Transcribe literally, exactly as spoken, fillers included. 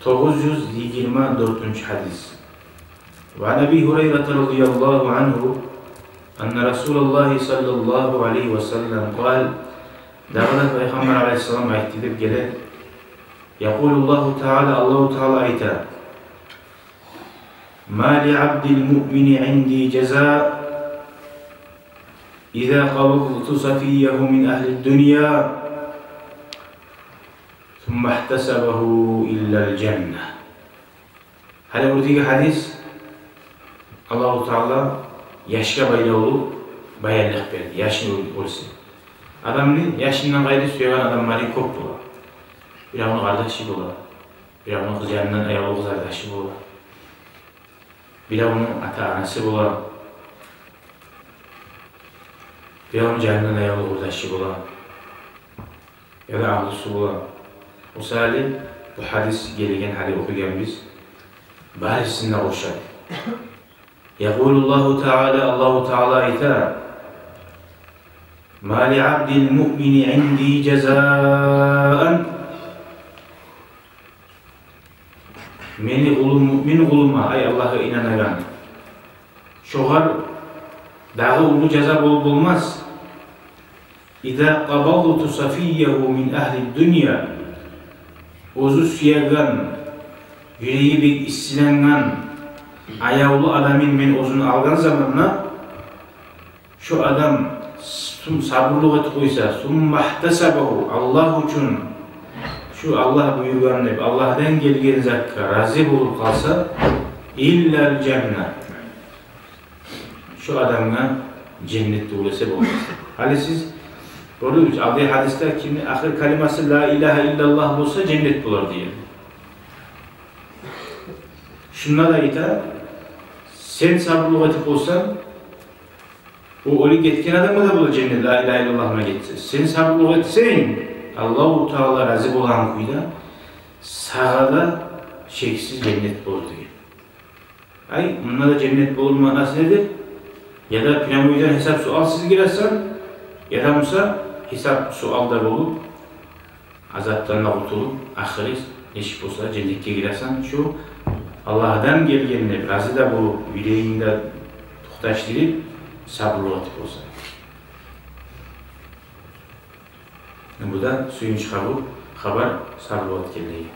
Тогъуз юз йигирма дёртюнчю гьадис. وعن أبي هريرة رضي الله عنه أن رسول الله صلى الله عليه وسلم قال, дагъы да Пайхаммар алайгьиссалам айтды деп геле. يقول الله تعالى, Аллагьу Таала айта: ما لعبد المؤمن عندي جزاء إذا قبضت صفيه من أهل الدنيا ثم احتسبه إلا الجنة. Гьали бу дагъы гьадис, Аллагьу Таала яшгъа байлавлу баянлыкъ берди. Яшны оьл-, оьлсе. Адамны яшындан къайры сюеген адамлары кёп бола. Биревню къардашы бола, биревню къыз, жанындан аявлу къызардашы бола, биревню ата-анасы бола, биревню жанындан аявлу къурдашы бола, яда агьлюсю бола. О саялы бу гьадис гелген, гьали охуйгъан биз, барысын да къошады. يقول الله تعالى, Аллагьу Таала айта: ما لعبد المؤمن عندي جزاء. Мени къулум, муъмин къулума, ай Аллагьгъа инанагъан, шогъар дагъы уллу жаза болуп болмас. إذا قبضت صفيه من أهل الدنيا. Оьзю сюеген, юреги бек иссиленген, аявлу адамын мен оьзюню алгъан заманда, шо адам сум-, сабурлукъ этип къойса, ثم احتسبه, Аллагь учун, шу Аллагь буюргъан деп, Аллагьдан гелген затгъа рази болуп къалса, إلا الجنة. Шо адамгъа женнет тюгюл эсе болмас. Гьали сиз гёрдюгюз, алдагъы гьадисде кимни ахыр калимасы ла илагьа иллаллагь болса, женнет болар деген. Шунда да айта, сен сабурлукъ этип болсанг, о оьлюп гетген адамгъа да бола женнет, ла илагьа иллаллагь булан гетсе. Сен сабурлукъ этсенг, Аллагьу Таала рази болагъан кюйде, сагъа да шексиз женнет болур деген. Ай, мунда да женнет болур маънасы недир? Яда прямойдан гьисап-суалсыз гиресен, яда буса гьисап-суал да болуп, азапдан да къутулуп, ахыры нечик болса женнетге гиресен, шу Аллагьдан гелгенни рази да болуп, юрегингде токъташдырып, сабурлукъ этип болсанг. Бу да сююнч хабар, хабар сабурлукъ этгенлеге.